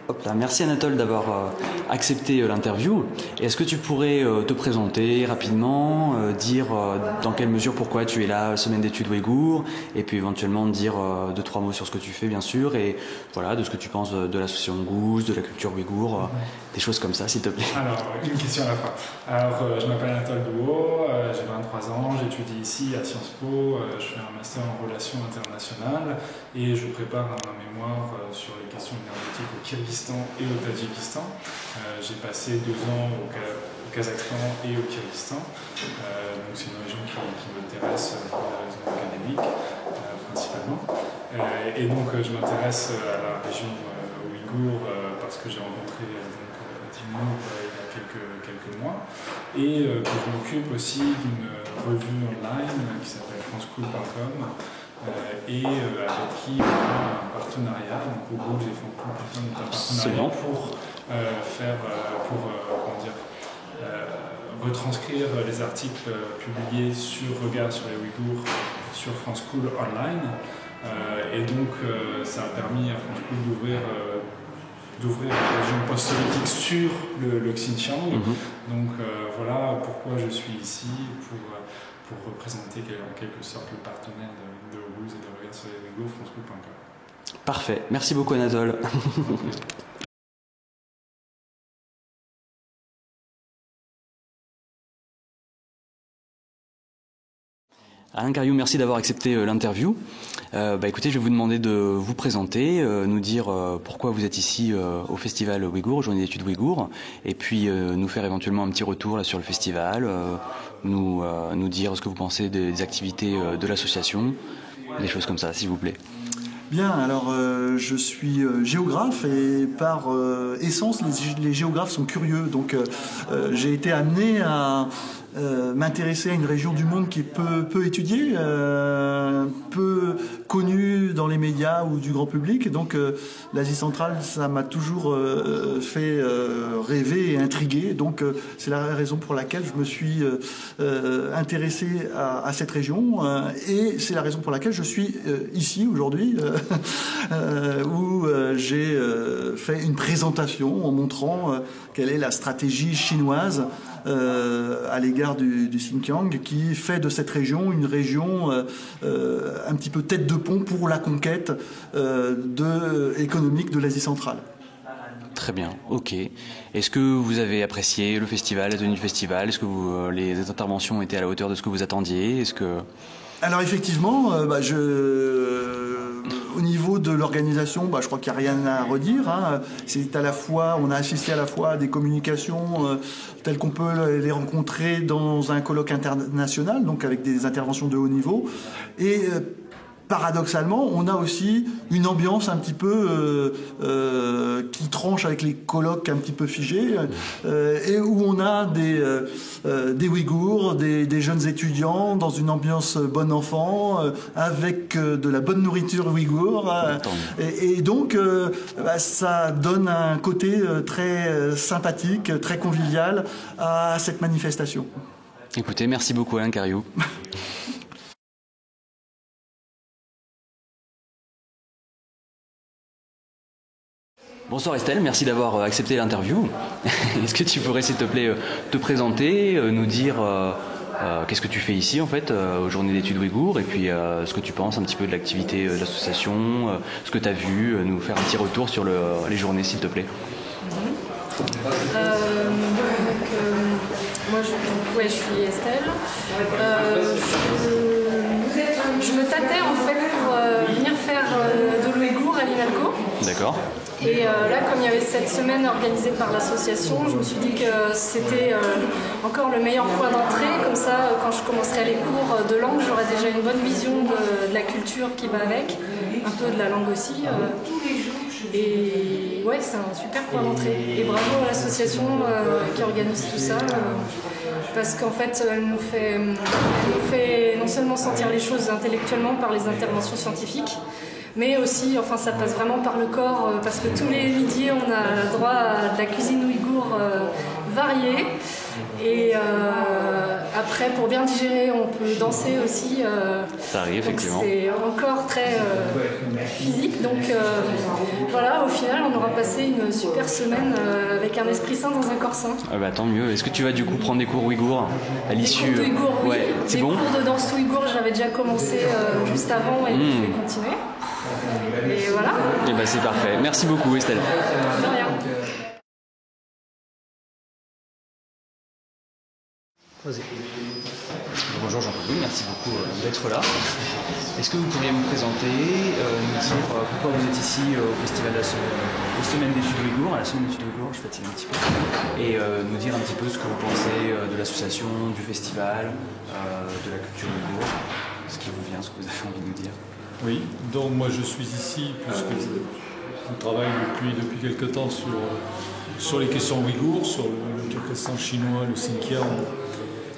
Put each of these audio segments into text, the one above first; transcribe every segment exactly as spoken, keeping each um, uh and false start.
Hop là, merci Anatole d'avoir euh, accepté euh, l'interview. Et est-ce que tu pourrais euh, te présenter rapidement, euh, dire euh, dans quelle mesure, pourquoi tu es là, euh, Semaine d'études ouïghour, et puis éventuellement dire euh, deux, trois mots sur ce que tu fais, bien sûr, et voilà, de ce que tu penses de, de l'association Goût, de la culture ouïghour, euh, des choses comme ça, s'il te plaît. Alors, une question à la fois. Alors, euh, je m'appelle Anatole Douot, euh, j'ai vingt-trois ans, j'étudiais ici à Sciences Po, euh, je fais un master en relations internationales et je prépare un mémoire euh, sur les questions énergétiques au Kyrgyzstan et au Tadjikistan. Euh, j'ai passé deux ans au, Ka- au Kazakhstan et au Kyrgyzstan. Euh, donc c'est une région qui, qui m'intéresse euh, pour des raisons académiques, euh, principalement. Euh, et donc euh, je m'intéresse euh, à la région euh, ouïghour euh, parce que j'ai rencontré euh, donc, euh, Timur euh, il y a quelques, quelques mois et euh, que je m'occupe aussi d'une revue online qui s'appelle francecool point com euh, et euh, avec qui on a un partenariat. Donc, Ouïghour et francecool point com est un partenariat pour euh, faire, euh, pour euh, comment dire, euh, retranscrire les articles publiés sur Regard sur les Ouïghours sur France Cool Online. Euh, et donc, euh, ça a permis à France Cool d'ouvrir euh, d'ouvrir une région post-soviétique sur le, le Xinjiang. Mhm. Donc euh, voilà pourquoi je suis ici, pour, euh, pour représenter quel- en quelque sorte le partenaire de, de Oguz et de Regard sur les Ouïghours, France Cool point com. Parfait. Merci beaucoup, Anatole. Alain Cariou, merci d'avoir accepté euh, l'interview. Euh, bah, écoutez, je vais vous demander de vous présenter, euh, nous dire euh, pourquoi vous êtes ici euh, au Festival Ouïghour, aux Journées d'études Ouïghour, et puis euh, nous faire éventuellement un petit retour là, sur le festival, euh, nous, euh, nous dire ce que vous pensez des, des activités euh, de l'association, des choses comme ça, s'il vous plaît. Bien, alors euh, je suis euh, géographe et par euh, essence, les, les géographes sont curieux. Donc euh, euh, j'ai été amené à euh, m'intéresser à une région du monde qui est peu, peu étudiée, euh, peu connue dans les médias ou du grand public. Donc euh, l'Asie centrale, ça m'a toujours euh, fait euh, rêver et intriguer. Donc euh, c'est la raison pour laquelle je me suis euh, euh, intéressé à, à cette région euh, et c'est la raison pour laquelle je suis euh, ici aujourd'hui euh, euh, où euh, j'ai euh, fait une présentation en montrant euh, quelle est la stratégie chinoise euh, à l'égard du, du Xinjiang qui fait de cette région une région euh, euh, un petit peu tête de pont pour la conquête euh, de, économique de l'Asie centrale. Très bien, ok. Est-ce que vous avez apprécié le festival, la tenue du festival ? Est-ce que vous, euh, les interventions ont été à la hauteur de ce que vous attendiez ? Est-ce que... Alors effectivement, euh, bah, je, au niveau de l'organisation, bah, je crois qu'il n'y a rien à redire, hein. C'est à la fois, on a assisté à la fois à des communications euh, telles qu'on peut les rencontrer dans un colloque international, donc avec des interventions de haut niveau, et euh, paradoxalement, on a aussi une ambiance un petit peu euh, euh, qui tranche avec les colloques un petit peu figés, euh, et où on a des, euh, euh, des Ouïghours, des, des jeunes étudiants dans une ambiance bon enfant, euh, avec euh, de la bonne nourriture ouïghour. Euh, et, et donc, euh, bah, ça donne un côté euh, très euh, sympathique, très convivial à cette manifestation. Écoutez, merci beaucoup Alain Cariou. Bonsoir Estelle, merci d'avoir euh, accepté l'interview. Est-ce que tu pourrais s'il te plaît euh, te présenter, euh, nous dire euh, euh, qu'est-ce que tu fais ici en fait euh, aux journées d'études ouïghours et puis euh, ce que tu penses un petit peu de l'activité euh, de l'association, euh, ce que tu as vu, euh, nous faire un petit retour sur le- les journées s'il te plaît. Euh, donc, euh, moi, je, donc, ouais, je suis Estelle. Euh, je, je me tâtais en fait pour euh, venir faire euh, de l'ouïghour à l'INALCO. D'accord. Et euh, là, comme il y avait cette semaine organisée par l'association, je me suis dit que c'était euh, encore le meilleur point d'entrée. Comme ça, euh, quand je commencerai les cours de langue, j'aurai déjà une bonne vision de, de la culture qui va avec, un peu de la langue aussi. Euh. Et ouais, c'est un super point d'entrée. Et bravo à l'association euh, qui organise tout ça. Euh, parce qu'en fait, elle nous, fait, elle nous fait non seulement sentir les choses intellectuellement par les interventions scientifiques, mais aussi, enfin, ça passe vraiment par le corps, euh, parce que tous les midis, on a droit à de la cuisine ouïghour euh, variés. Et euh, après, pour bien digérer, on peut danser aussi. Euh, Ça arrive, donc effectivement. C'est encore très euh, physique. Donc euh, voilà, au final, on aura passé une super semaine euh, avec un esprit sain dans un corps sain. Ah bah, tant mieux. Est-ce que tu vas du coup prendre des cours ouïghours à Des l'issue cours d'ouïghour, oui. Ouais, c'est Des bon. Cours de danse ouïghour, j'avais déjà commencé euh, juste avant et puis je vais continuer. Et voilà, Eh ben, c'est parfait. Merci beaucoup, Estelle. De rien. Bonjour Jean-Claude, merci beaucoup euh, d'être là. Est-ce que vous pourriez vous présenter, euh, nous dire euh, pourquoi vous êtes ici euh, au festival de la se- aux semaines d'études ouïghours, à la semaine d'études ouïghours, je fatigue un petit peu, et euh, nous dire un petit peu ce que vous pensez euh, de l'association, du festival, euh, de la culture ouïghour, ce qui vous vient, ce que vous avez envie de nous dire. Oui, donc moi je suis ici puisque je, je travaille depuis, depuis quelque temps sur, sur les questions ouïghours, sur le, le Turkestan chinois, le Xinjiang.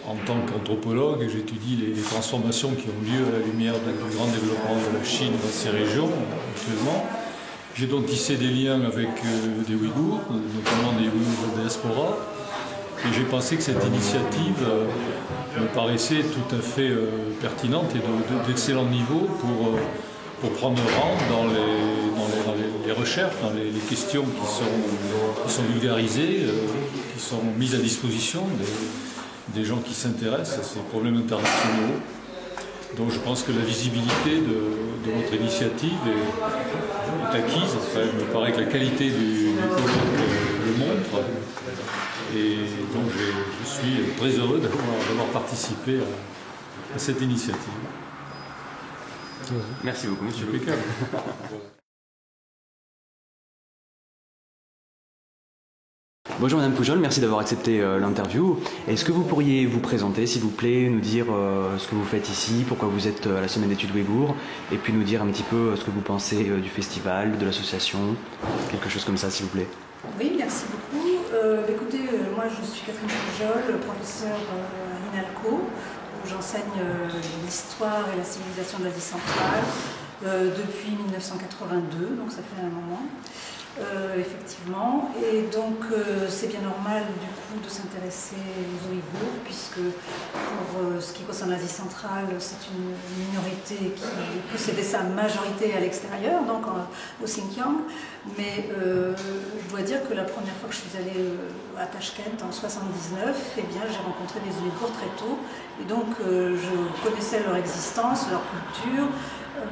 En tant qu'anthropologue, j'étudie les, les transformations qui ont lieu à la lumière du, du grand développement de la Chine dans ces régions actuellement. J'ai donc tissé des liens avec euh, des Ouïghours, notamment des Ouïghours de la diaspora. Et j'ai pensé que cette initiative euh, me paraissait tout à fait euh, pertinente et de- de- d'excellent niveau pour, euh, pour prendre rang dans les, dans les, dans les- les recherches, dans les, les questions qui sont, qui sont vulgarisées, euh, qui sont mises à disposition des, des gens qui s'intéressent à ces problèmes internationaux. Donc je pense que la visibilité de, de votre initiative est, est acquise. Enfin, il me paraît que la qualité du, du colloque euh, le montre. Et donc je, je suis très heureux d'avoir d'avoir participé à, à cette initiative. Merci beaucoup, monsieur. Impeccable. Bonjour Madame Poujol, merci d'avoir accepté euh, l'interview. Est-ce que vous pourriez vous présenter, s'il vous plaît, nous dire euh, ce que vous faites ici, pourquoi vous êtes euh, à la semaine d'études ouïghours, et puis nous dire un petit peu euh, ce que vous pensez euh, du festival, de l'association, quelque chose comme ça, s'il vous plaît. Oui, merci beaucoup. Euh, bah, écoutez, euh, moi je suis Catherine Poujol, professeure euh, à l'INALCO, où j'enseigne euh, l'histoire et la civilisation de l'Asie centrale euh, depuis mille neuf cent quatre-vingt-deux, donc ça fait un moment. Euh, effectivement. Et donc, euh, c'est bien normal, du coup, de s'intéresser aux Ouïghours, puisque pour euh, ce qui concerne l'Asie centrale, c'est une minorité qui possédait sa majorité à l'extérieur, donc en- au Xinjiang. Mais euh, je dois dire que la première fois que je suis allée euh, à Tachkent en soixante-dix-neuf, eh bien, j'ai rencontré des Ouïghours très tôt. Et donc, euh, je connaissais leur existence, leur culture, euh,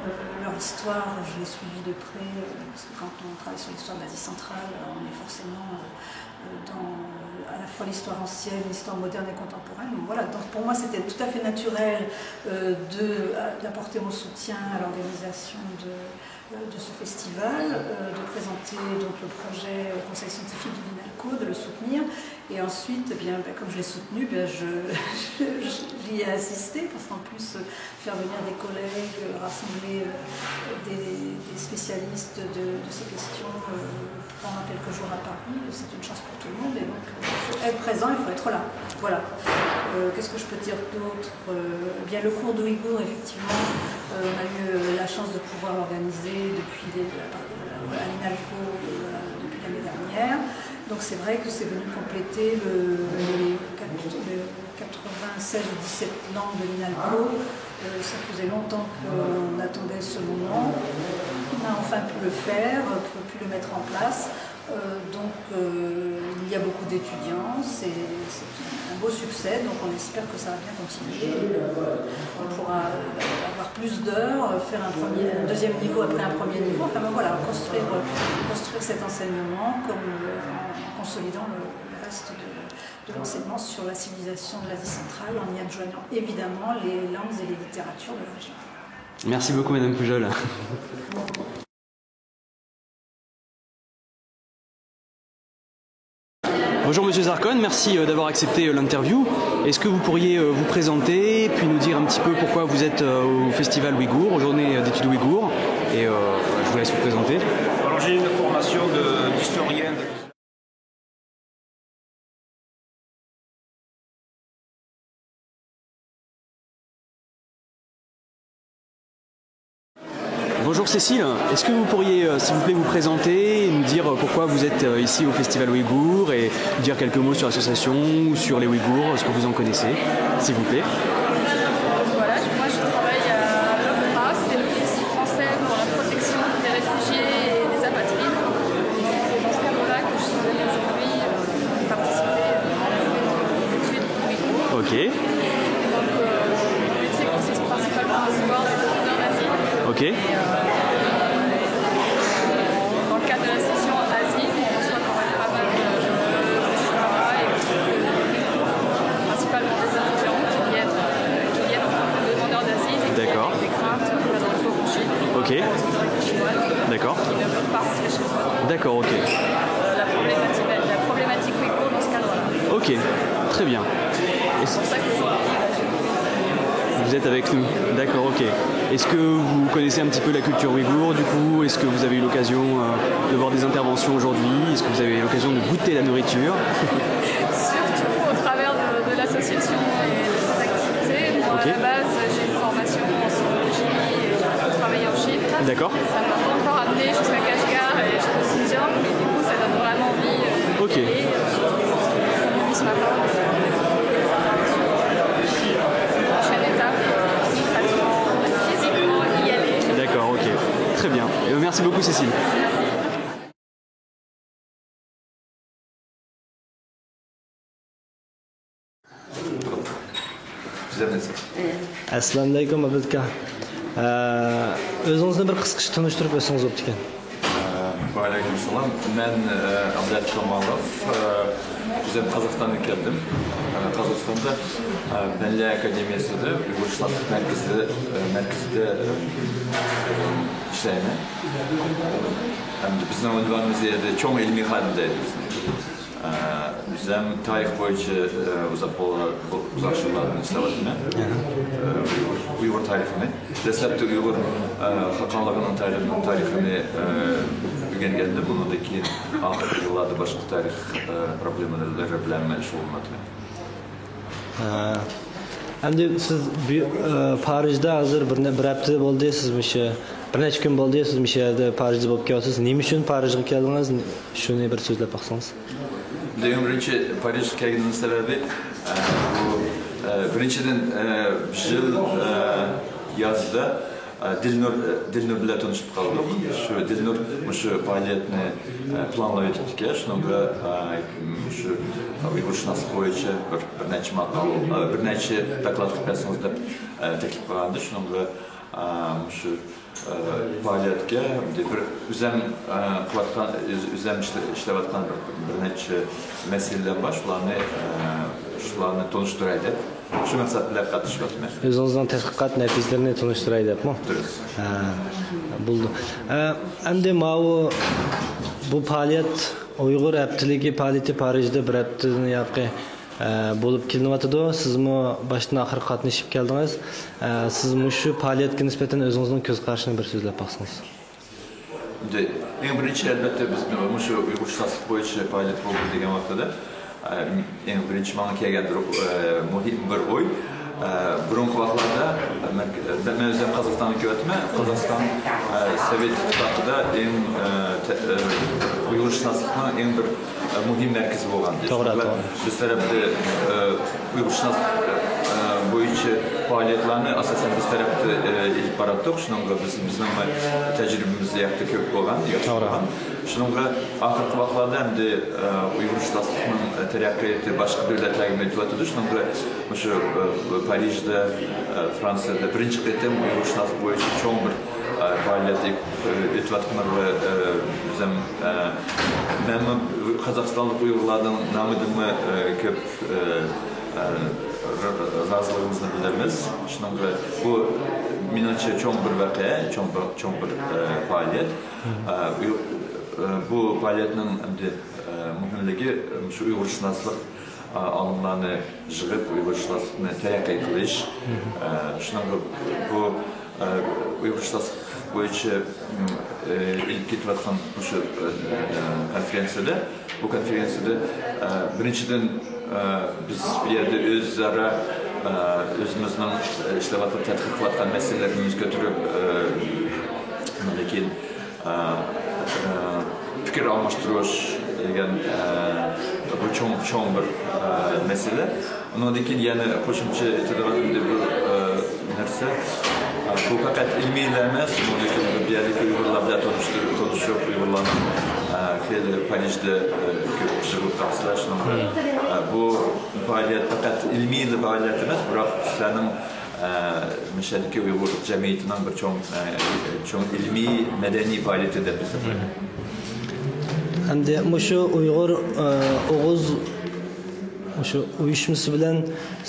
leur histoire. Je l'ai suivie de près, euh, parce que quand on travaille sur l'histoire de l'Asie centrale, euh, on est forcément euh, dans euh, à la fois l'histoire ancienne, l'histoire moderne et contemporaine. Donc voilà, donc pour moi, c'était tout à fait naturel euh, de- euh, d'apporter mon soutien à l'organisation de, euh, de ce festival, euh, de présenter donc, le projet au Conseil scientifique de l'INALCO, de le soutenir. Et ensuite, eh bien, ben, comme je l'ai soutenu, ben, je- je- j'y ai assisté, parce qu'en plus, euh, faire venir des collègues, euh, rassembler euh, des, des spécialistes de, de ces questions euh, pendant quelques jours à Paris, c'est une chance pour tout le monde. Et donc, euh, il faut être présent, il faut être là. Voilà. Euh, Qu'est-ce que je peux dire d'autre Euh, Eh bien, le cours d'ouïghour, effectivement, euh, on a eu euh, la chance de pouvoir l'organiser depuis les- à l'INALCO euh, depuis l'année dernière. Donc, c'est vrai que c'est venu compléter le, les quatre- le quatre-vingt-seize ou dix-sept langues de l'INALCO. Euh, ça faisait longtemps qu'on attendait ce moment. On a enfin pu le faire, euh, pu le mettre en place. Euh, donc euh, il y a beaucoup d'étudiants, c'est c'est un beau succès, donc on espère que ça va bien continuer. Et que, euh, on pourra euh, avoir plus d'heures, euh, faire un, premier, un deuxième niveau après un premier niveau. Enfin ben voilà, construire, euh, construire cet enseignement comme euh, en consolidant le, le reste de, de l'enseignement sur la civilisation de l'Asie centrale, en y adjoignant évidemment les langues et les littératures de la région. Merci beaucoup Madame Poujol. Bonjour Monsieur Zarkon, merci euh, d'avoir accepté euh, l'interview. Est-ce que vous pourriez euh, vous présenter, puis nous dire un petit peu pourquoi vous êtes euh, au Festival Ouïghour, aux Journées euh, d'études ouïghours Et euh, je vous laisse vous présenter. Alors j'ai une formation de- d'historien. De... Bonjour Cécile, est-ce que vous pourriez, euh, s'il vous plaît, vous présenter et nous dire, euh, pourquoi vous êtes, euh, ici au Festival Ouïghour et dire quelques mots sur l'association ou sur les Ouïghours, ce que vous en connaissez, s'il vous plaît ? Voilà, moi je travaille à l'OFPRA, c'est l'Office français pour la protection des réfugiés et des apatrides. C'est dans ce cadre-là que je suis venue aujourd'hui, euh, participer, euh, à la semaine d'études ouïghour. Ok. Donc, euh, mon métier consiste principalement à recevoir des demandeurs d'asile. Ok. Et, euh, dans le cadre de la session asile, on reçoit quand même pas mal de, de Chinois et de, de, principalement des étudiants qui viennent, euh, qui viennent en tant que demandeurs d'asile et qui D'accord. Avec des craintes, euh, dans le rejet, Ok. D'accord. Qui ne peuvent pas rentrer chez eux. D'accord, ok. La problématique, la problématique ouïghour dans ce cadre-là. Ok, très bien. Et c'est pour ça que je Vous êtes avec nous. D'accord, ok. Est-ce que vous connaissez un petit peu la culture ouïghour, du coup ? Est-ce que vous avez eu l'occasion, euh, de voir des interventions aujourd'hui ? Est-ce que vous avez eu l'occasion de goûter la nourriture ? Surtout au travers de, de l'association et de ses activités. Moi, Ok. À la base, j'ai une formation en sinologie et j'ai beaucoup travaillé en Chine. D'accord. Ça m'a pas encore amené jusqu'à Kashgar et jusqu'au Xinjiang, mais du coup, ça donne vraiment envie, euh, d'y aller. Ok. Et, euh, surtout, ce qu'on a vu ce matin, euh, les interventions. Prochaine étape, euh, concrètement, physiquement, y aller. D'accord, ok. Très bien. Eh ben, merci beaucoup, Cécile. ئەسسالامۇئەلەيكۇم، ئابلەت ئاكا. ئە، ئۆزىڭىزنى بىر قىسقىچە تونۇشتۇرۇپ ئۆتسىڭىز بوپتىكەن. ئە، ۋەئەلەيكۇم سالام. مەن، ئە، ئابلەت كامالوف. ئە، ئۆزۈم قازاقىستاندىن كەلدىم. ئە، قازاقىستاندا، ئە، مىللىي ئاكادېمىيەسىدە ئۇيغۇرشۇناسلىق مەركىزىدە، ئە، مەركىزىدە، ئە، ئىشلەيمەن. ھەم بىزنىڭ ئۇنۋانىمىز يەردە چوڭ ئىلمىي خادىم دەيدۇ بىزنى. ئە، ئۆزۈم تارىخ بويىچە، ئە، ئۇزاق، ئۇزاق يىللاردىن ئىشلەۋاتىمەن. ئە، ئۇيغۇر، ئۇيغۇر تارىخىنى. دەسلەپتە ئۇيغۇر، ئە، خاقانلىقىنىڭ تارىخ-، تارىخىنى، ئە، ئۆگەنگەندىم. ئۇنىڭدىن كېيىن ئاخىرقى يىللاردا باشقا تارىخ، ئە، پروبلېمىلىرى بىلەن مەن شۇغۇللىنىۋاتىمەن. ئە، ئەمدى سىز بۇ، ئە، پارىژدا ھازىر بىر نە-، بىر ھەپتە بولدى، سىز مۇشۇ، بىر نەچچە كۈن بولدى، سىز مۇشۇ يەردە پارىژدا بولۇپ كېلىۋاتىسىز. نېمە ئۈچۈن پارىژغا كەلدىڭىز؟ شۇنى بىر سۆزلەپ باقسىڭىز. ئەڭ بىرىنچى پارىژغا كەلگىنىمنىڭ سەۋەبى، ئە، بۇ، ئە، بىرىنچىدىن، ئە، بىر يىل، ئە، يازدا، ئە، دىلنۇر، ئە، دىلنۇر بىلەن تونۇشۇپ قالدۇق. شۇ دىلنۇر مۇشۇ پائالىيەتنى، ئە، پىلانلاۋېتىپتىكەن. شۇنىڭغا، ئە، مۇشۇ ئۇيغۇرشۇناسلىق بويىچە بىر، بىر نەچچە ماقالە، ئە، بىر نەچچە دوكلات قىلىپ بەرسىڭىز دەپ، ئە، تەكلىپ قىلغانىدى. شۇنىڭغا، ئە، مۇشۇ پائالىيەتكە بىر ئۆزۈم، ئە، قىلىۋاتقان، ئۆز-، ئۆزۈم ئىشلە-، ئىشلەۋاتقان بىر، بىر نەچچە مەسىلىلەر بار. شۇلارنى، ئە، شۇلارنى تونۇشتۇراي دەپ، شۇ مەقسەت بىلەن قاتنىشىۋاتىمەن. ئۆزىڭىزنىڭ تەتقىقات نەتىجىلىرىنى تونۇشتۇراي دەپمۇ؟ دۇرۇس. ھە، بولدى. ئە، ئەمدى ماۋۇ، بۇ پائالىيەت، ئۇيغۇر ھەپتىلىكى پائالىيىتى پارىژدا بىر ھەپتىدىن ياقى ئە، بولۇپ كېلىنىۋاتىدۇ. سىزمۇ باشتىن ئاخىر قاتنىشىپ كەلدىڭىز. ئە، سىز مۇشۇ پائالىيەتكە نىسبەتەن ئۆزىڭىزنىڭ كۆز قارىشىنى بىر سۆزلەپ باقسىڭىز. ئەمدى ئەڭ بىرىنچى، ئەلۋەتتە، بىز مۇشۇ ئۇيغۇرشۇناسلىق بويىچە پائالىيەت بولدى دېگەن ۋاقتىدا، ئە، ئەڭ بىرىنچى ماڭا كەلگەن بىر، ئە، مۇھىم بىر ئوي، ئە، بۇرۇنقى ۋاقىتلاردا، مەن، مەن ئۆزۈم قازاقىستاندا كۆرۈۋاتىمەن. قازاقىستان، ئە، سوۋېت ئىتتىپاقىدا ئەڭ، ئە، تە-، ئە، ئۇيغۇرشۇناسلىقنىڭ ئەڭ بىر مۇھىم مەركىزى بولغان. توغرا، توغرا. بىز تەرەپتە، ئە، ئۇيغۇرشۇناسلىق، ئە، بويىچە پائالىيەتلەرنى ئاساسەن بىز تەرەپتە، ئە، ئېلىپ باراتتۇق. شۇنىڭغا بىز، بىزنىڭ تەجرىبىمىز ياخشى كۆپ بولغان، ياخشى توغرا. بولغان. شۇنىڭغا ئاخىرقى ۋاقىتلاردا ئەمدى، ئە، ئۇيغۇرشۇناسلىقنىڭ، ئە، تەرەققىياتى باشقا دۆلەتلەرگە ئۆتۈۋاتىدۇ. شۇنىڭغا مۇشۇ، ئە، پارىژدا، ئە، فرانسىيەدە بىرىنچى قېتىم ئۇيغۇرشۇناسلىق بويىچە چوڭ بىر، ئە، پائالىيەت ئۆتۈۋاتقىنىغا، ئە، ئۆزۈم، ئە، مەنمۇ قازاقىستانلىق ئۇيغۇرلارنىڭ نامىدىنمۇ، ئە، كۆپ، ئە، ئە، را-، رازىلىقىمىزنى بىلدۈرىمىز. شۇنىڭغا بۇ مېنىڭچە چوڭ بىر ۋەقە، چوڭ بىر، چوڭ بىر، ئە، پائالىيەت. ئە، ئۇيغۇر-، ئە، بۇ پائالىيەتنىڭ ئەمدى، ئە، مۇھىملىكى، ئە، شۇ ئۇيغۇرشۇناسلىق، ئە، ئالىملارنى يىغىپ، ئۇيغۇرشۇناسلىقنى تەرەققىي قىلىش. ئە، شۇنىڭغا بۇ، ئە، ئۇيغۇرشۇناسلىق بويىچە، ئە، ئېلىپ كېتىۋاتقان مۇشۇ، ئە، ئە، كونفېرېنسىيەدە، بۇ كونفېرېنسىيەدە، ئە، بىرىنچىدىن، ئە، بىز بۇ يەردە ئۆزئارا، ئە، ئۆزىمىزنىڭ، ئە، ئىشلەۋاتقان، تەتقىق قىلىۋاتقان مەسىلىلىرىمىزنى كۆتۈرۈپ، ئە، مىللىي ئە، ئە، پىكىر ئالماشتۇرۇش دېگەن، ئە، بۇ چوڭ، چوڭ بىر، ئە، مەسىلە. ئۇنىڭدىن كېيىن يەنە قوشۇمچە ئېيتىدىغان ئەمدى بىر، ئە، نەرسە، ئە، بۇ پەقەت ئىلمىيلا ئەمەس، ئۇنىڭدىن كېيىن بۇ يەردىكى ئۇيغۇرلار بىلەن تونۇشتۇر-، تونۇشۇپ، ئۇيغۇرلارنىڭ، ئە، خېلى پارىژدا، ئە، كۆپ يىغىلىپ قاپسىلەر، شۇنىڭ بىلەن، ئە، بۇ پائالىيەت پەقەت ئىلمىي پائالىيەت ئەمەس، بىراق سىلەرنىڭ ئە، مىشەدىكى ئۇيغۇر جەمئىيىتىنىڭ بىر چوڭ، ئە، چوڭ ئىلمىي، مەدەنىي پائالىيىتى دەپ ھېسابلايمەن. ئەمدى مۇشۇ ئۇيغۇر، ئە، ئوغۇز مۇشۇ ئۇيۇشمىسى بىلەن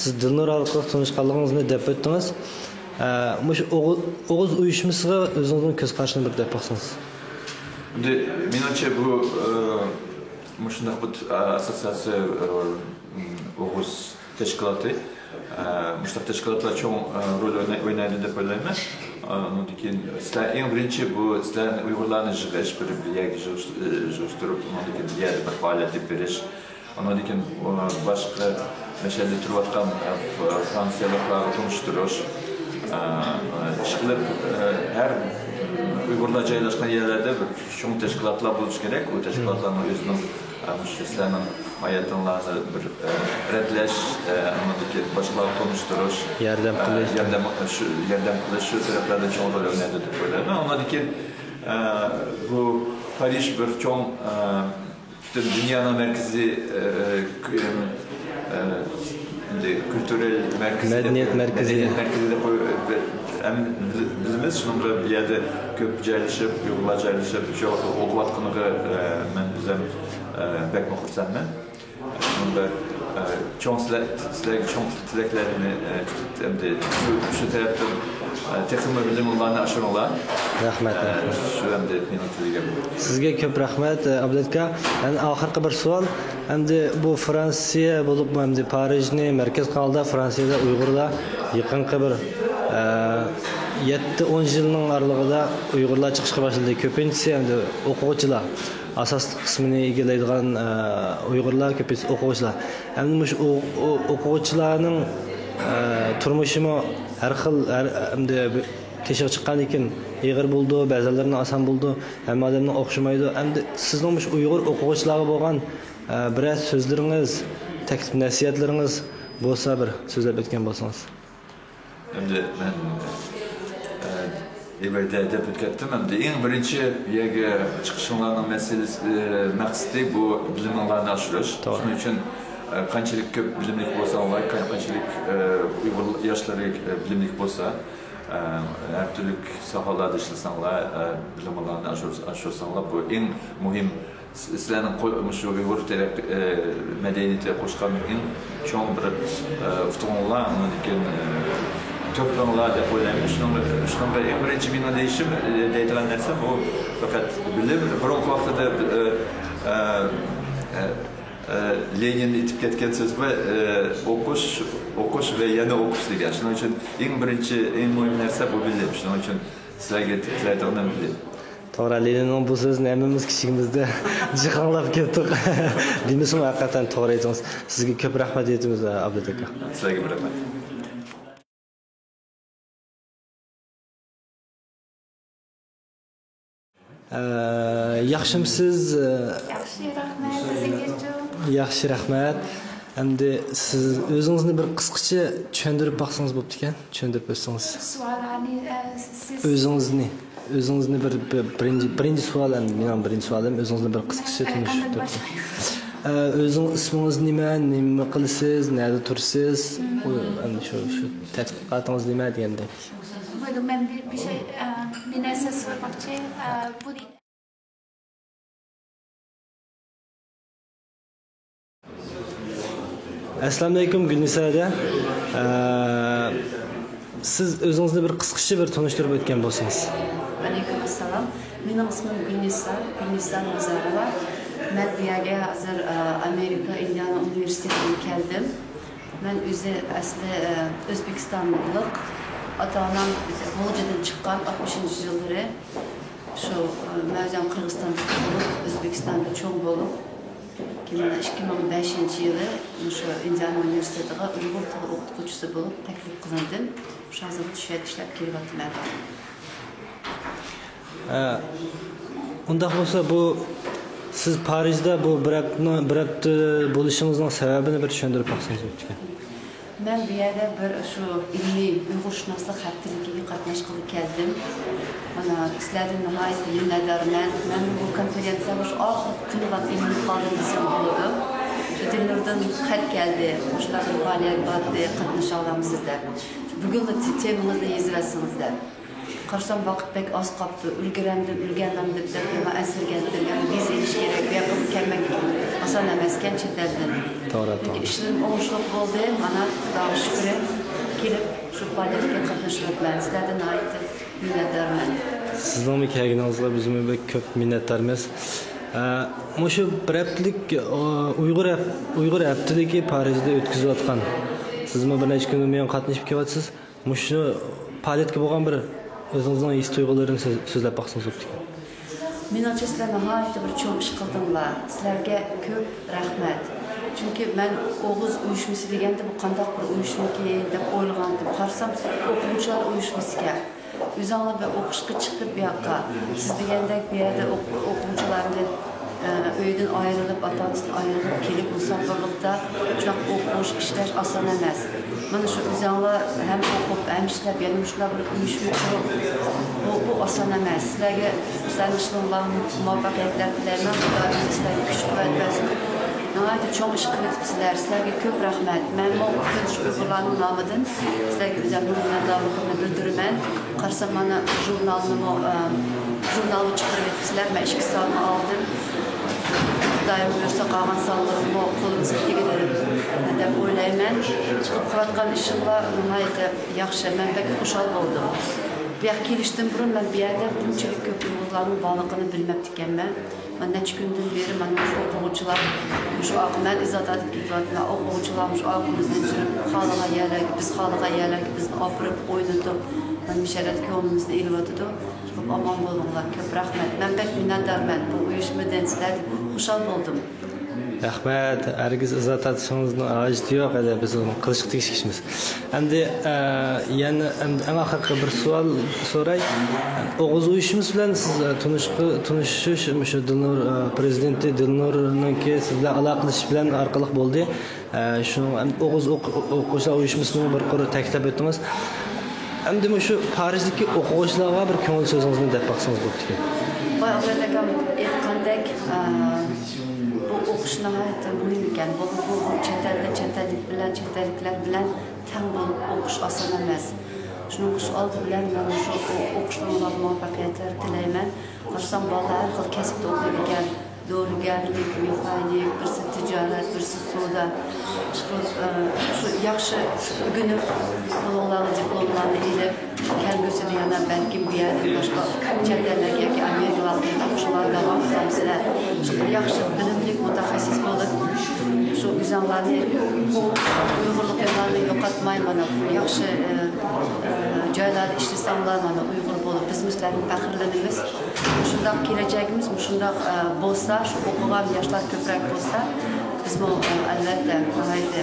سىز دىلنۇر ئارقىلىق تونۇشقانلىقىڭىزنى دەپ ئۆتتىڭىز. ئە، مۇشۇ ئوغۇ-، ئوغۇز ئۇيۇشمىسىغا ئۆزىڭىزنىڭ كۆز قارىشىنى بىر دەپ باقسىڭىز. ئەمدى مېنىڭچە بۇ، ئە، مۇشۇنداق بىر، ئە، ئاسسوتسىياتسىيە، ئە، ئوغۇز تەشكىلاتى، ئە، مۇشۇنداق تەشكىلاتلار چوڭ، ئە، رول ئويناي-، ئوينايدۇ دەپ ئويلايمەن. ئە، ئۇنىڭدىن كېيىن سىلەر ئەڭ بىرىنچى بۇ سىلەرنى ئۇيغۇرلارنى يىغىش، بىر، بىر يەرگە يىغىش-، ئە، يىغىشتۇرۇپ، ئۇنىڭدىن كېيىن بۇ يەردە بىر پائالىيەت ئېلىپ بېرىش. ئۇنىڭدىن كېيىن، ئە، باشقا مەشەدە تۇرۇۋاتقان، ئە، ف-، فرانسىيەلىكلەرگە تونۇشتۇرۇش. ئە، ئە، ئىشقىلىپ، ئە، ھەر ئۇيغۇرلار جايلاشقان يەرلەردە بىر چوڭ تەشكىلاتلار بولۇشى كېرەك. ئۇ تەشكىلاتلارنىڭ ئۆزىنىڭ، ئە، مۇشۇ سىلەرنىڭ ھاياتىڭلارنى بىر، ئە، رەتلەش، ئە، ئۇنىڭدىن كېيىن باشقىلارغا تونۇشتۇرۇش، ياردەم ئە، قىلىش. ياردەم، شۇ ياردەم قىلىش، شۇ تەرەپلەردە چوڭ رول ئوينايدۇ دەپ ئويلايمەن. ئۇنىڭدىن كېيىن، ئە، بۇ پارىژ بىر چوڭ، ئە، پۈتۈن دۇنيانىڭ مەركىزى، ئە، كۈ-، ئە، ئەمدى كۈلتۈرەل مەركىزى دەپ، مەدەنىيەت مەركىزى. مەدەنىيەت مەركىزى دەپ قوي-، ھەم بىلىمىز، شۇنىڭغا بۇ يەردە كۆپ جايلىشىپ، ئۇيغۇرلار جايلىشىپ، شۇ ۋاقىتتا ئوقۇۋاتقىنىغا، ئە، مەن ئۆزۈم، ئە، بەكمۇ خۇرسەنمەن. شۇنىڭغا، ئە، چوڭ سىلە-، سىلەرگە چوڭ تىلەكلەرنى، ئە، ئەمدى شۇ، شۇ تەرەپتىن، ئە، تېخىمۇ بىلىمىڭلارنى ئاشۇرۇڭلار. رەھمەت. ئە، شۇ ئەمدى مېنىڭ تىلىكىم. سىزگە كۆپ رەھمەت، ئابلەت ئاكا. يەنە ئاخىرقى بىر سوئال. ئەمدى بۇ فرانسىيە بولۇپمۇ، ئەمدى پارىژنى مەركەز قىلغاندا، فرانسىيەدە ئۇيغۇرلار يېقىنقى بىر، ئە، يەتتە ئون يىلنىڭ ئارىلىقىدا ئۇيغۇرلار چىقىشقا باشلىدى. كۆپىنچىسى ئەمدى ئوقۇغۇچىلار. ئاساسلىق قىسمىنى ئىگىلەيدىغان، ئە، ئۇيغۇرلار كۆپىنچىسى ئوقۇغۇچىلار. ئەمدى مۇشۇ ئو-، ئو-، ئوقۇغۇچىلارنىڭ، ئە، تۇرمۇشىمۇ ھەر خىل، ھەر، ئەمدى تېشىغا چىققاندىن كېيىن ئېغىر بولىدۇ، بەزىلىرىنىڭ ئاسان بولىدۇ، ھەممە ئادەمنىڭ ئوخشىمايدۇ. ئەمدى سىزنىڭ مۇشۇ ئۇيغۇر ئوقۇغۇچىلارغا بولغان، ئە، بىرەر سۆزلىرىڭىز، تەكلىپ نەسىھەتلىرىڭىز بولسا، بىر سۆزلەپ ئۆتكەن بولسىڭىز. ئەمدى مەن، ئە، ئەۋەيدە دەپ ئۆتۈپ كەتتىم. ئەمدى ئەڭ بىرىنچى بۇ يەرگە چىقىشىڭلارنىڭ مەسىلىسى، ئە، مەقسىتى بۇ بىلىمىڭلارنى ئاشۇرۇش. توغرا. شۇنىڭ ئۈچۈن، ئە، قانچىلىك كۆپ بىلىملىك بولساڭلار، قان-، قانچىلىك، ئە، ئۇيغۇر ياشلىرى، ئە، بىلىملىك بولسا، ئە، ھەر تۈرلۈك ساھەلەردە ئىشلىسەڭلار، ئە، بىلىمىڭلارنى ئاشۇر-، ئاشۇرساڭلار، بۇ ئەڭ مۇھىم. سىلەرنىڭ قو-، مۇشۇ ئۇيغۇر تەرەققىي، ئە، مەدەنىيىتىگە قوشقان ئەڭ چوڭ بىر، ئە، ئۇتۇقۇڭلار، ئۇنىڭدىن كېيىن، ئە، تۆھپىڭلار دەپ ئويلايمەن. شۇنىڭ، شۇنىڭغا ئەڭ بىرىنچى مېنىڭ دېيىشىم، ئە، دەيدىغان نەرسەم بۇ پەقەت بىلىم. بۇرۇنقى ۋاقىتتا، ئە، ئە، ئە، ئە، لېنىن ئېيتىپ كەتكەن سۆز بار، ئە، ئوقۇش، ئوقۇش ۋە يەنە ئوقۇش دېگەن. شۇنىڭ ئۈچۈن ئەڭ بىرىنچى، ئەڭ مۇھىم نەرسە بۇ بىلىم. شۇنىڭ ئۈچۈن سىلەرگە تىلەيدىغىنىم بىلىم. توغرا، لېنىننىڭ بۇ سۆزىنى ھەممىمىز كىچىكىمىزدە جىق ئاڭلاپ كەتتۇق. دېمىسىمۇ ھەقىقەتەن توغرا ئېيتىڭىز. سىزگە كۆپ رەھمەت ئېيتىمىز، ئابلەت ئاكا. سىلەرگىمۇ رەھمەت. ئە، ياخشىمۇسىز؟ ياخشى، رەھمەت. سىزگىچۇ؟ ياخشى، رەھمەت. ئەمدى سىز ئۆزىڭىزنى بىر قىسقىچە چۈشەندۈرۈپ باقسىڭىز بوپتىكەن، چۈشەندۈرۈپ ئۆتسىڭىز. سوئالنى، ئە، سىز ئۆزىڭىزنى، ئۆزىڭىزنى بىر، بىر، بىرىنچى، بىرىنچى سوئال ئەمدى، مېنىڭ بىرىنچى سوئالىم، ئۆزىڭىزنى بىر قىسقىچە ئە، تونۇشتۇرۇپ قانداق باشلايمىز؟ ئە، ئۆزىڭىز، ئىسمىڭىز نېمە، نېمە قىلىسىز، نەدە تۇرىسىز؟ مم. ئۇ، ئەمدى شۇ، شۇ تەتقىقاتىڭىز نېمە دېگەندەك. بولدى، مەن بىر، بىر شەي، ئە، بىر نەرسە سورىماقچى. ئە، بۇ ئەسسالامۇئەلەيكۇم، گۈلنىسا ھەدە. ئە، سىز ئۆزىڭىزنى بىر قىسقىچە بىر تونۇشتۇرۇپ ئۆتكەن بولسىڭىز. ۋەئەلەيكۇم ئەسسالام. مېنىڭ ئىسمىم گۈلنىسا، گۈلنىسا نازاروۋا. مەن بۇ يەرگە ھازىر، ئە، ئامېرىكا ئىندىئانا ئۇنىۋېرسىتېتىدىن كەلدىم. مەن ئۆزى ئەسلى، ئە، ئۆزبېكىستانلىق. ئاتا-ئانام غۇلجىدىن چىققان ئاتمىشىنچى يىللىرى. شۇ، ئە، مەن ئۆزۈم قىرغىزىستاندا تۇغۇلۇپ، ئۆزبېكىستاندا چوڭ بولۇپ، كېيىن مانا ئىككى مىڭ بەشىنچى يىلى مۇشۇ ئىندىئانا ئۇنىۋېرسىتېتىغا ئۇيغۇر تىلى ئوقۇتقۇچىسى بولۇپ تەكلىپ قىلىندىم. شۇ ھازىرغىچە شۇ يەردە ئىشلەپ كېلىۋاتىمەن. ئە، ئۇنداق بولسا، بۇ سىز پارىژدا بۇ بىر ھەپتىنىڭ، بىر ھەپتە بولۇشىڭىزنىڭ سەۋەبىنى بىر چۈشەندۈرۈپ باقسىڭىز بوپتىكەن. مەن بۇ يەردە بىر شۇ ئىلمىي ئۇيغۇرشۇناسلىق ھەپتىلىكىگە قاتناشقىلى كەلدىم. مانا، سىلەردىن ناھايىتى مىننەتدارمەن. مەن بۇ كونفېرېنسىيەگە شۇ ئاخىرقى كۈنىلا ئېلىنىپ قالدىم دېسەم بولىدۇ. شۇ دىلنۇردىن خەت كەلدى، مۇشۇنداق بىر پائالىيەت بارتتى، قاتنىشالامسىز دەپ. بۈگۈنلا تېمىڭىزنى يېزىۋەتسىڭىز دەپ. قارىسام، ۋاقىت بەك ئاز قاپتۇ، ئۈلگۈرەمدىم، ئۈلگەرمەمدىم دەپ، مەن ئەنسىرىگەنتىم. يەنى ۋىزا ئېلىش كېرەك، بۇ ياققا كەلمەك ئاسان ئەمەسكەن چەت ئەلدىن. توغرا، لېكىن توغرا. ئىشلىرىم ئوڭۇشلۇق بولدى، مانا، خۇداغا شۈكرى، كېلىپ شۇ پائالىيەتكە قاتنىشىۋاتىمەن. سىلەردىن ناھايىتى مىننەتدارمەن. سىزنىڭمۇ كەلگىنىڭىزگە بىزمۇ بەك كۆپ مىننەتدارمىز. ئە، مۇشۇ بىر ھەپتىلىك، ئۇ، ئۇيغۇر ھەپ-، ئۇيغۇر ھەپتىلىكى پارىژدا ئۆتكۈزۈلۈۋاتقان. سىزمۇ بىر نەچچە كۈندىن بۇيان قاتنىشىپ كېلىۋاتىسىز. مۇشۇ پائالىيەتكە بولغان بىر ئۆزىڭىزنىڭ ھېس تۇيغۇلىرىنى سۆز-، سۆزلەپ باقسىڭىز بوپتىكەن. مېنىڭچە، سىلەر ناھايىتى بىر چوڭ ئىش قىلدىڭلار. سىلەرگە كۆپ رەھمەت. چۈنكى مەن ئوغۇز ئۇيۇشمىسى دېگەندە، بۇ قانداق بىر ئۇيۇشمىكىن دەپ ئويلىغانىدىم. قارىسام، ئوقۇغۇچىلار ئۇيۇشمىسىكەن. ئۆزۈڭلار بىر ئوقۇشقا چىقىپ بۇ ياققا، سىز دېگەندەك بۇ يەردە ئوق-، ئوقۇغۇچىلاردىن، ئە، ئۆيدىن ئايرىلىپ، ئاتا ئانىسىدىن ئايرىلىپ كېلىپ، مۇساپىرلىقتا شۇنداق ئوقۇش، ئىشلەش ئاسان ئەمەس. مانا شۇ ئۆزۈڭلار ھەم ئوقۇپ، ھەم ئىشلەپ، يەنە مۇشۇنداق بىر ئۇيۇشما قۇرۇپ، بۇ، بۇ ئاسان ئەمەس. سىلەرگە، سىلەرنىڭ ئىشلىرىڭلارغا مۇۋەپپەقىيەتلەر تىلەيمەن. خۇدا ئۆزى سىلەرگە كۈچ-قۇۋۋەت بەرسۇن. ناھايىتى چوڭ ئىش قىلىۋېتىپسىلەر. سىلەرگە كۆپ رەھمەت. مەنمۇ پۈتۈن شۇ ئۇيغۇرلارنىڭ نامىدىن سىلەرگە ئۆزۈمنىڭ مىننەتدارلىقىمنى بىلدۈرىمەن. قارىسام، مانا ژۇرنالنىمۇ، ئە، ژۇرنالمۇ چىقىرىۋېتىپسىلەر. مەن ئىككى ساننى ئالدىم. خۇدايىم بۇيرۇسا، قالغان سانلىرىمۇ قولىمىزغا تېگىدۇ دەپ ئويلايمەن. چىقىپ قىلىۋاتقان ئىشىڭلار ناھايىتى ياخشى. مەن بەك خۇشال بولدۇم. بۇ ياققا كېلىشتىن بۇرۇن مەن بۇ يەردە بۇنچىلىك كۆپ ئۇيغۇرلارنىڭ بارلىقىنى بىلمەپتىكەنمەن. مانا نەچچە كۈندىن بېرى مانا مۇشۇ ئوقۇغۇچىلار، مۇشۇ ئاق-، مەن ئىزاھات ئېلىپ كېتىۋاتىمەن. ئوقۇغۇچىلار مۇشۇ ئارقىمىزدىن يۈرۈپ، خالىغان يەرلەرگە، بىز خالىغان يەرلەرگە بىزنى ئاپىرىپ، ئوينىتىپ، مانا مۇشۇ يەردە كۆڭلىمىزنى ئېلىۋاتىدۇ. چىقىپ ئامان بولۇڭلار. كۆپ رەھمەت. مەن بەك مىننەتدارمەن بۇ ئۇيۇشمىدىن، سىلەردىن خۇشال بولدۇم. رەھمەت. ھەرگىز ئىزاھات ئېلىشىڭىزنىڭ ھاجىتى يوق، ھەدە بىز ئۇنى قىلىشقا تېگىشلىك ئىشمىز. ئەمدى، ئە، يەنە ئەمدى ئەڭ ئاخىرقى بىر سوئال سوراي. ئوغۇز ئۇيۇشمىسى بىلەن سىز، ئە، تونۇشقا، تونۇشۇش مۇشۇ دىلنۇر، ئە، پىرېزىدېنتى دىلنۇرنىڭكى سىز بىلەن ئالاقىلىشىش بىلەن ئارقىلىق بولدى. ئە، شۇنىڭ ئەمدى ئوغۇز ئوق-، ئوقۇغۇچىلار ئۇيۇشمىسىنىڭ بىر قۇر تەكلىپ ئۆتتىڭىز. ئەمدى مۇشۇ پارىژدىكى ئوقۇغۇچىلارغا بىر كۆڭۈل سۆزىڭىزنى دەپ باقسىڭىز بوپتىكەن. بايا ئابلەت ئاكام ئېيتقاندەك، ئە، بۇ ئوقۇش ناھايىتى مۇھىم ئىكەن. بۇ، بۇ، بۇ چەت ئەلدە چەت ئەللىك بىلەن، چەت ئەللىكلەر بىلەن تەڭ بولۇپ ئوقۇش ئاسان ئەمەس. شۇنىڭغا شۇ ئالدى بىلەن مەن شۇ ئو-، ئوقۇشلىرىڭلارغا مۇۋەپپەقىيەتلەر تىلەيمەن. قارىسام، بالىلار ھەر خىل كەسىپتە ئوقۇيدىكەن. دورىگەرلىك، مېخانىك، بىرسى تىجارەت، بىرسى سودا. شۇ، ئە، شۇ ياخشى ئۆگىنىپ، قولۇڭلارغا دىپلوملارنى ئېلىپ، كەلگۈسىدە يەنە بەلكىم بۇ يەردىن باشقا چەت ئەللەرگە ياكى ئامېرىكىلارغا ئوقۇشۇڭلارنى داۋام قىلامسىلەر. شۇ ياخشى بىلىملىك مۇتەخەسسىس بولۇپ، شۇ ئۆزۈڭلارنى، ئۇيغۇرلۇقۇڭلارنى يوقاتماي، مانا، ياخشى، ئە، ئە، جايلاردا ئىشلىسەڭلار، مانا، ئۇيغۇر بولۇپ، بىزمۇ سىلەردىن پەخىرلىنىمىز. مۇشۇنداق كېلەچەكىمىز مۇشۇنداق، ئە، بولسا، شۇ ئوقۇغان ياشلار كۆپرەك بولسا، بىزمۇ، ئە، ئەلۋەتتە، ناھايىتى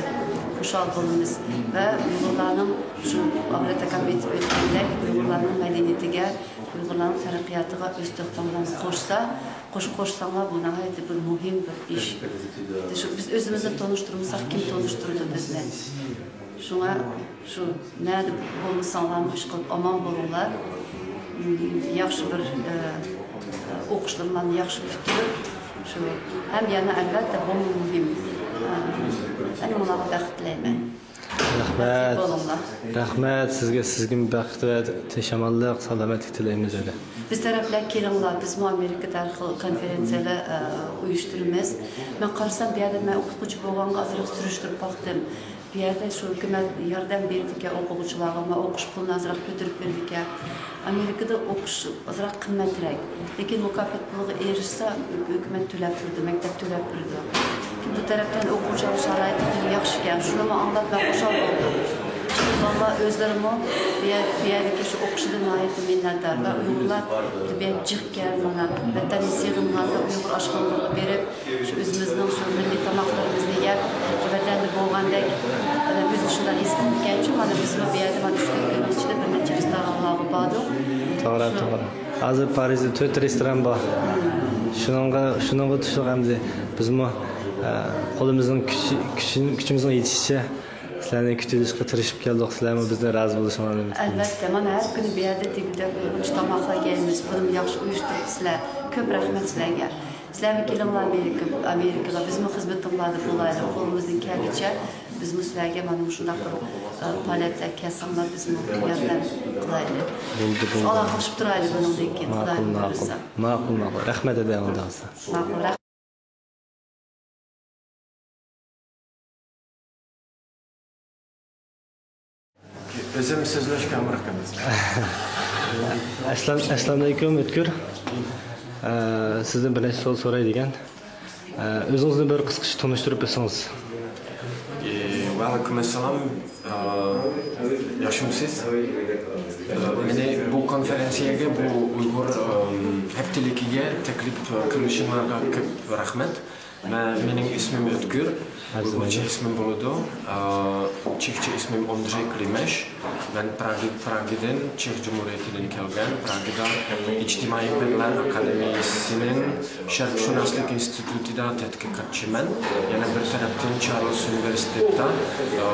خۇشال بولىمىز ۋە ئۇيغۇرلارنىڭ شۇ ئابلەت ئاكام ئېيتىپ ئۆتكەندەك، ئۇيغۇرلارنىڭ مەدەنىيىتىگە، ئۇيغۇرلارنىڭ تەرەققىياتىغا ئۆز تۆھپەڭلارنى قوشسا، قوشۇپ قوشساڭلار، بۇ ناھايىتى بىر مۇھىم بىر ئىش. شۇ بىز ئۆزىمىزنى تونۇشتۇرمىساق، كىم تونۇشتۇرىدۇ بىزنى؟ شۇڭا شۇ نەدە بولمىساڭلارمۇ ئىشقىلىپ ئامان بولۇڭلار. ياخشى بىر، ئە، ئوقۇشلىرىڭلارنى ياخشى پۈتتۈرۈپ، شۇ ھەم يەنە ئەلۋەتتە بۇمۇ مۇھىم. ئە، يەنە مۇناغا بەخت تىلەيمەن. رەھمەت. بولۇڭلار. رەھمەت سىزگە، سىزگىمۇ بەخت ۋە شاماللىق، سالامەتلىك تىلەيمىز ھەدە. بىز تەرەپلەر كېلىڭلار، بىزمۇ ئامېرىكىدا ھەر خىل كونفېرېنسىيەلەر، ئە، ئۇيۇشتۇرىمىز. مەن قارىسام، بۇ يەردە مەن ئوقۇتقۇچى بولغانغا ئازراق سۈرۈشتۈرۈپ باقتىم. بۇ يەردە شۇ ھۆكۈمەت ياردەم بېرىدىكەن ئوقۇغۇچىلارغا، مانا ئوقۇش پۇلىنى ئازراق كۆتۈرۈپ بېرىدىكەن. ئامېرىكىدا ئوقۇش ئازراق قىممەترەك، لېكىن مۇكاپات پۇلىغا ئېرىشسە، ھۆ-، ھۆكۈمەت تۆلەپ بېرىدۇ، مەكتەپ تۆلەپ بېرىدۇ. لېكىن بۇ تەرەپتىن ئوقۇغۇچىلارنىڭ شارائىتى ياخشىكەن، شۇنىمۇ ئاڭلاپ مەن خۇشال بولدۇم. بالىلار ئۆزلىرىمۇ بۇ يەر-، بۇ يەردىكى شۇ ئوقۇشىدىن ناھايىتى مىننەتدار ۋە ئۇيغۇرلار بۇ يەرگە جىق كەلگەن، مانا، ۋەتەننى سېغىنغاندا ئۇيغۇر ئاشخانىلىرىغا بېرىپ، شۇ ئۆزىمىزنىڭ شۇ مىللىي تاماقلىرىمىزنى يەپ، ۋەتەندە بولغاندەك، ئادەم ئۆزىنى شۇنداق ھېس قىلىدىكەنچۇ، مانا بىزمۇ بۇ يەردە مانا ئۈچ تۆت كۈننىڭ ئىچىدە بىر نەچچە رېستورانلارغا باردۇق. توغرا، شۇ توغرا. ھازىر پارىژدا تۆت رېستوران بار. شۇنىڭغا، شۇنىڭغا تۇشلۇق ئەمدى بىزمۇ، ئە، قولىمىزنىڭ كۈچى، كۈچى، كۈچىمىزنىڭ يېتىشىچە سىلەرنى كۈتۈۋېلىشقا تىرىشىپ كەلدۇق. سىلەرمۇ بىزدىن رازى بولۇشۇڭلارنى ئۈمىد قىلىمىز. ئەلۋەتتە، مانا ھەر كۈنى بۇ يەردە دېگۈدەك ئۇيغۇرچە تاماقلار يەيمىز. بۇنىمۇ ياخشى ئۇيۇشتۇرۇپسىلەر. كۆپ رەھمەت سىلەرگە. سىلەرمۇ كېلىڭلار ئامېرىكا، ئامېرىكىغا. بىزمۇ خىزمىتىڭلاردا بولايلى. قولىمىزدىن كەلگىچە بىزمۇ سىلەرگە مانا مۇشۇنداق بىر، ئە، پائالىيەتلەرگە كەلسەڭلار، بىزمۇ ياردەم قىلايلى. بولدى، بولدى. ئالاقىلىشىپ تۇرايلى بۇنىڭدىن كېيىن، خۇدايىم بۇيرۇسا. ماقۇل، ماقۇل. رەھمەت، ئەدە، ئالدىڭىزدا. ماقۇل، رەھمەت. ئۆزۈم سۆزلەشكە ئامراق ئەمەس. ئەسسالام-، ئەسسالامۇئەلەيكۇم، ئۆتكۈر. ئە، سىزدىن بىر نەچچە سوئال سوراي دېگەن. ئە، ئۆزىڭىزنى بىر قىسقىچە تونۇشتۇرۇپ ئۆتسىڭىز. ئە، ۋەئەلەيكۇم ئەسسالام. ئە، ياخشىمۇسىز؟ ئە، مېنى بۇ كونفېرېنسىيەگە، بۇ ئۇيغۇر، ئە، ھەپتىلىكىگە تەكلىپ قىلىشىڭلارغا كۆپ رەھمەت. مەن، مېنىڭ ئىسمىم ئۆتكۈر. ئۇيغۇرچە ئىسمىم بولىدۇ. ئا، چېخچە ئىسمىم ئوندرېي كلىمېش. مەن پراگا، پراگىدىن، چېخ جۇمھۇرىيىتىدىن كەلگەن. پراگىدا ئىجتىمائىي پەنلەر ئاكادېمىيىسىنىڭ شەرقشۇناسلىق ئىنستىتۇتىدا تەتقىقاتچىمەن. يەنە بىر تەرەپتىن چارلز ئۇنىۋېرسىتېتىدا، ئا،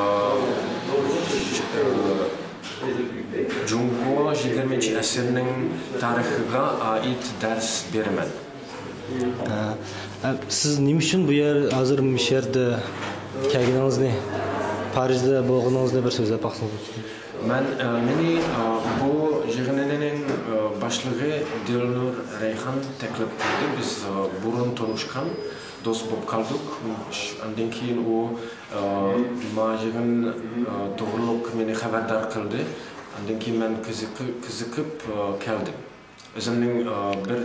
جۇڭگو يىگىرمىنچى ئەسىرنىڭ تارىخىغا ئائىت دەرس بېرىمەن. ئە، ئە، سىز نېمە ئۈچۈن بۇ يەر، ھازىر مۇشۇ يەردە كەلگىنىڭىزنى، پارىژدا بولغىنىڭىزنى بىر سۆزلەپ باقسىڭىز. مەن، ئە، مېنى، ئە، بۇ يىغىننىڭ، ئە، باشلىقى دىلنۇر رەيھان تەكلىپ قىلدى. بىز، ئە، بۇرۇن تونۇشقان دوست بولۇپ قالدۇق. ئاندىن كېيىن ئۇ، ئە، ما يىغىن، ئە، توغرۇلۇق مېنى خەۋەردار قىلدى. ئاندىن كېيىن مەن قىزىقى-، قىزىقىپ، ئە، كەلدىم. ئۆزۈمنىڭ، ئە، بىر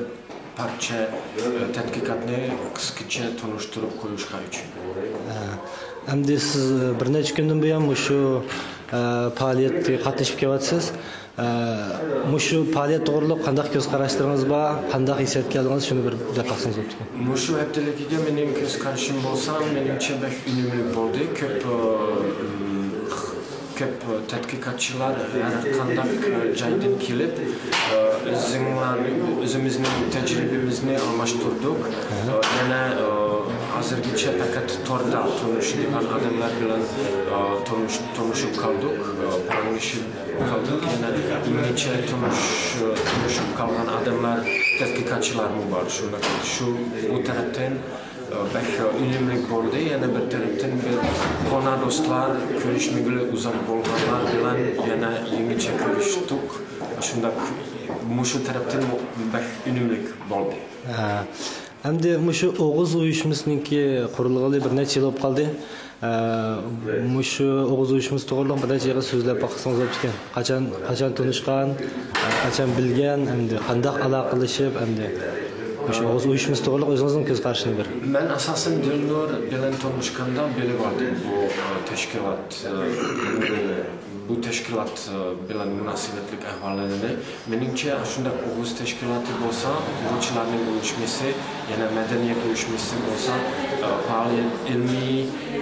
پارچە، ئە، تەتقىقاتنى قىسقىچە تونۇشتۇرۇپ قويۇشقا ئۈچۈن. ھە. ئەمدى سىز، ئە، بىر نەچچە كۈندىن بۇيان مۇشۇ، ئە، پائالىيەتكە قاتنىشىپ كېلىۋاتىسىز. ئە، مۇشۇ پائالىيەت توغرۇلۇق قانداق كۆز قاراشلىرىڭىز بار، قانداق ھېسسىياتكە كەلدىڭىز، شۇنى بىر دەپ باقسىڭىز بوپتىكەن. مۇشۇ ھەپتىلىكىگە مېنىڭ كۆز قارىشىم بولسا، مېنىڭچە بەك ئۈنۈملۈك بولدى. كۆپ، ئە، كۆپ تەتقىقاتچىلار ھەر قانداق جايدىن كېلىپ، ئۆزۈڭلارنى، ئۆزىمىزنىڭ تەجرىبىمىزنى ئالماشتۇردۇق. يەنە ھازىرغىچە پەقەت توردا تونۇشىدىغان ئادەملەر بىلەن تونۇش-، تونۇشۇپ قالدۇق، پاراڭلىشىپ قالدۇق. يەنە يېڭىچە تونۇش-، تونۇشۇپ قالغان ئادەملەر، تەتقىقاتچىلارمۇ بار. شۇنداق، شۇ، بۇ تەرەپتىن بەك ئۈنۈملۈك بولدى. يەنە بىر تەرەپتىن بىر كونا دوستلار، كۆرۈشمىگىلى ئۇزاق بولغانلار بىلەن يەنە يېڭىچە كۆرۈشتۇق. شۇنداق، مۇشۇ تەرەپتىن بەك ئۈنۈملۈك بولدى. ھە. ئەمدى مۇشۇ ئوغۇز ئۇيۇشمىسىنىڭكى قۇرۇلغىلى بىر نەچچە يىل بولۇپ قالدى. ئە، مۇشۇ ئوغۇز ئۇيۇشمىسى توغرىلىق بىر نەچچە يىغىن سۆزلەپ باقسىڭىز بوپتىكەن. قاچان، قاچان تونۇشقان، قاچان بىلگەن، ئەمدى قانداق ئالاقىلىشىپ، ئەمدى مۇشۇ ئوغۇز ئۇيۇشمىسى توغرىلىق ئۆزىڭىزنىڭ كۆز قارىشىنى بېرىڭ. مەن ئاساسەن دىلنۇر بىلەن تونۇشقاندا بىلىۋالدىم بۇ، ئە، تەشكىلات، ئە، بۇ تەشكىلات، ئە، بىلەن مۇناسىۋەتلىك ئەھۋاللىرىنى. مېنىڭچە، شۇنداق ئوغۇز تەشكىلاتى بولسا، ئوغۇزچىلارنىڭ ئۇيۇشمىسى، يەنە مەدەنىيەت ئۇيۇشمىسى بولسا، ئە، پائالىيەت، ئىلمىي،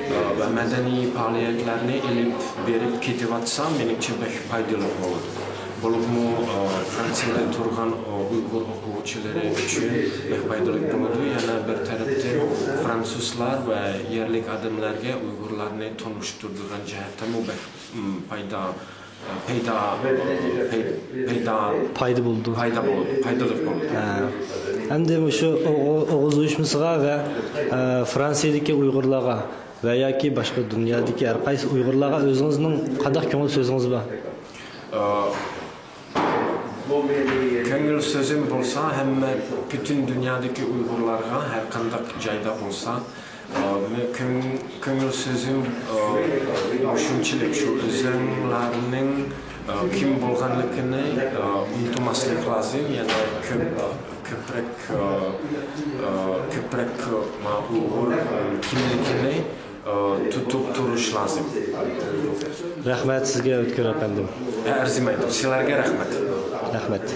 ئە، ۋە مەدەنىي پائالىيەتلەرنى ئېلىپ بېرىپ كېتىۋاتسا، مېنىڭچە بەك پايدىلىق بولىدۇ. بولۇپمۇ، ئە، فرانسىيەدە تۇرغان، ئە، ئۇيغۇر ئوقۇغۇچىلىرى ئۈچۈن بەك پايدىلىق بولىدۇ. يەنە بىر تەرەپتىن فرانسۇزلار ۋە يەرلىك ئادەملەرگە ئۇيغۇرلارنى تونۇشتۇرىدىغان جەھەتتىمۇ بەك، ئىم، پايدا پەيدا، پەي-، پەيدا، پايدا بولىدۇ. پايدا بولىدۇ، پايدىلىق بولىدۇ. ھە. ئەمدى مۇشۇ ئوغۇ-، ئوغۇز ئۇيۇشمىسىغا ۋە، ئە، فرانسىيەدىكى ئۇيغۇرلارغا ۋە ياكى باشقا دۇنيادىكى ھەر قايسى ئۇيغۇرلارغا ئۆزىڭىزنىڭ قانداق كۆڭۈل سۆزىڭىز بار؟ ئە، كۆڭۈل سۆزۈم بولسا، ھەممە پۈتۈن دۇنيادىكى ئۇيغۇرلارغا، ھەر قانداق جايدا بولسا، ئا، مە-، كۆڭ-، كۆڭۈل سۆزۈم، ئا، شۇنچىلىك، شۇ ئۆزۈڭلارنىڭ، ئا، كىم بولغانلىقىنى، ئا، ئۇنتۇماسلىق لازىم. يەنە كۆپ، كۆپرەك، ئا، ئا، كۆپرەك، ئا، ما ئۇيغۇر كىملىكىنى، ئا، تۇتۇپ تۇرۇش لازىم. رەھمەت سىزگە، ئۆتكۈر ئەپەندىم. ئەرزىمەيدۇ. سىلەرگە رەھمەت. رەھمەت.